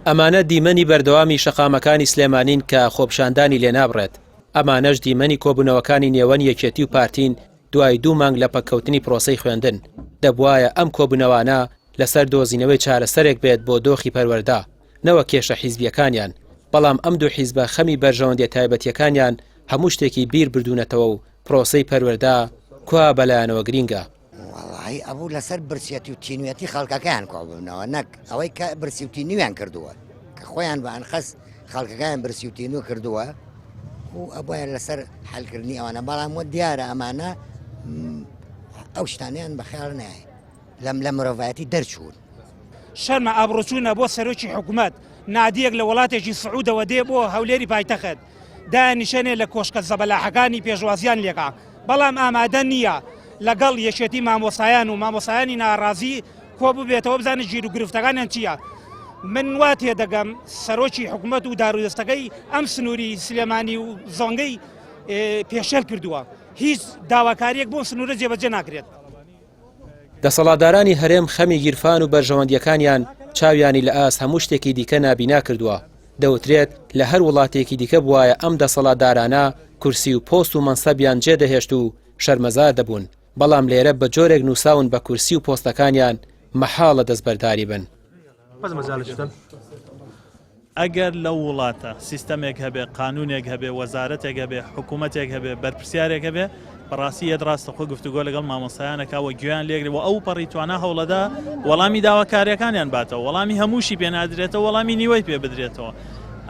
ئەمانە دیمەنی بەردەوامی شەقامەکانی سلێمانین کە خۆپیشاندانی لێنابڕێت، ئەمانەش دیمەنی کۆبوونەوەکانی نێوەن یەکێتی و پارتین دوای دوو مانگ لە پەککەوتنی پرۆسەی خوێندن، دەبوایە ئەم کۆبوونەوانە لەسەر دۆزینەوەی چارەسەرێک بێت بۆ دۆخی پەروەردە نەوەک کێشە حیزبییەکانیان، بەڵام ئەم دوو حیزبە خەمی بەرژەوەندیە تایبەتییەکانیان هەموو شتێکی بیر بردوونەتەوە و پرۆسەی پەروەردە کوا بەلایانەوە گرینگە. وەڵاهی ئەبوو لەسەر برسیەتی و تینوێتی خەڵکەکەیان کۆببنەوە نەک ئەوەی کە برسی و تینویان کردووە کە خۆیان بە ئەنقەست خەڵکەکەیان برسی و تینوو کردووە و ئەبواە لەسەر حلکردنی ئەوانە بەڵام وە دیارە ئەمانە ئەو شتانیان بە خیاڵ نایە لەم لە مرۆڤایەتی دەرچوون. شەرمە ئابڕوچوونە بۆ سەرۆکی حکومەت نادیەک لە وڵاتێکی سعودەوە دێ بۆ هەولێری پایتەخت دایانیشێنێ لە کۆشکە زەبەلاحەکانی پێشوازیان لێکا بەڵام ئامادە نییە لەگەڵ یەکێتی مامۆستایان و مامۆستایانی ناڕازی کۆ ببێتەوە بزانێت گیر و گرفتەکانیان چییە. من وا تێدەگەم سەرۆکی حکوومەت و دارودەستەکەی ئەم سنووری سلێمانی و زۆنگەی پێشێل کردووە هیچ داواکاریەک بۆ سنوورە جێبەجێ ناکرێت. دەسەڵاتدارانی هەرێم خەمی گیرفان و بەرژەوەندییەکانیان چاویانی لە ئاست هەموو شتێکی دیکە نابینا کردووە، دەوترێت لە هەر وڵاتێکی دیکە بوایە ئەم دەسەڵاتدارانە کورسی و پۆست و مەنسەبیان جێدەهێشت و شەرمەزار دەبوون، بەڵام لێرە بە جۆرێک نووساون بە کورسی و پۆستەکانیان مەحاڵە دەستبەرداری بن. ئەگەر لەو وڵاتە سیستەمێک هەبێ، قانوونێک هەبێ، وەزارەتێک هەبێ، حکوومەتێک هەبێ، بەرپرسیارێک هەبێ، بەڕاستی یەت ڕاستەخۆ گفتوگۆ لەگەڵ مامۆستایان ئەکا و گوێیان لێگرێ و ئەو پەڕی توانا هەوڵەدا وەڵامی داواکارییەکانیان باتەوە، وەڵامی هەمووشی پێ نادرێتەوە، وەڵامی نیوەی پێ بدرێتەوە.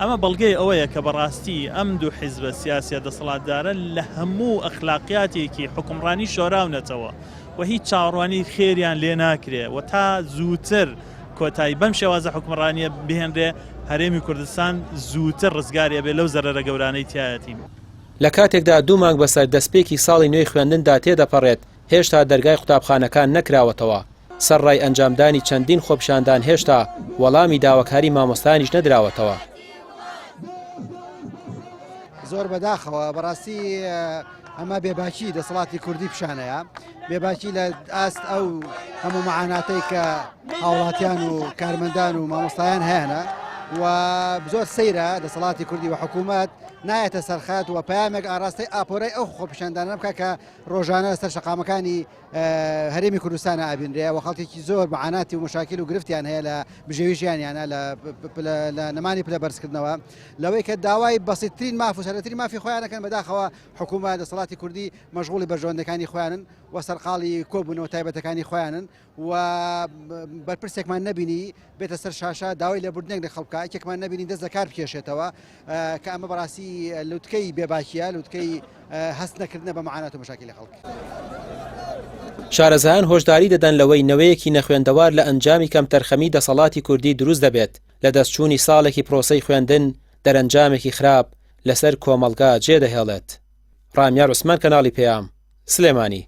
ئەمە بەڵگەی ئەوەیە کە بەڕاستی ئەم دوو حیزبە سیاسیە دەسەڵاتدارە لە هەموو ئەخلاقیاتێکی حوکمڕانی شۆراونەتەوە و هیچ چاوەڕوانی خێریان لێ ناکرێ و تا زووتر کۆتایی بەم شێوازە حوکمڕانییە بهێنرێ، هەرێمی کوردستان زووتر ڕزگاری ئەبێ لەو زەرەرە گەورانەی تیایەتی. لە کاتێکدا دوو مانگ بەسەر دەستپێکی ساڵی نوێی خوێندندا تێدەپەڕێت، هێشتا دەرگای قوتابخانەکان نەکراوەتەوە، سەرڕای ئەنجامدانی چەندین خۆپیشاندان هێشتا وەڵامی داواکاری مامۆستایانیش نەدراوەتەوە. زۆر بەداخەوە بەڕاستی ئەمە بێباکی دەسەڵاتی کوردی پیشانەیە بێباکی لە ئاست ئەو هەموو معاناتەی کە هاوڵاتیان و کارمەندان و مامۆستایان هەیەە و زۆر سەیرە دەسەڵاتی کوردی و حکوومەت نایەتە سەرخات و پامێک ئاراستەی ئاپۆرای ئەو خۆپیشاندانە بکە کە ڕۆژانە سەر شەقامەکانی هەرێمی کوردستانە ئەبینرێ و خەڵکێکی زۆر معاناتی و مشاکل و گرفتیان هەیە لە بژێوی ژیانیانە لە نەمانی پلە بەرزکردنەوە لەوەی کە داوای بەسیترین ماف و سەرەترین مافی خۆیانەکەن بەداخەوە حکوومەت دەسەڵاتی کوردی مەشغوڵی بەرژەوەندەکانی خۆیانن و سەرقاڵی کۆبوونەوە تایبەتەکانی خۆیانن و بەرپرسێکمان نەبینی بێتە سەر شاشە داوای لێبوردنێک لە خەڵک بکا یەکێکمان نەبینی دەست لە کار بکێشێتەوە کە ئەمە بەڕاستی لوتکەی بێباکیە لوتکەی هەست نەکردنە بە معانات و مشاکلی خەڵک. شارەزایان هۆشداری دەدەن لەوەی نەوەیەکی نەخوێندەوار لە ئەنجامی کەمتەرخەمی دەسەڵاتی کوردی دروست دەبێت، لەدەستچوونی ساڵێکی پرۆسەی خوێندن دەرەنجامێکی خراپ لەسەر کۆمەڵگا جێدەهێڵێت. ڕامیار عوسمان کەناڵی پەیام، سلێمانی.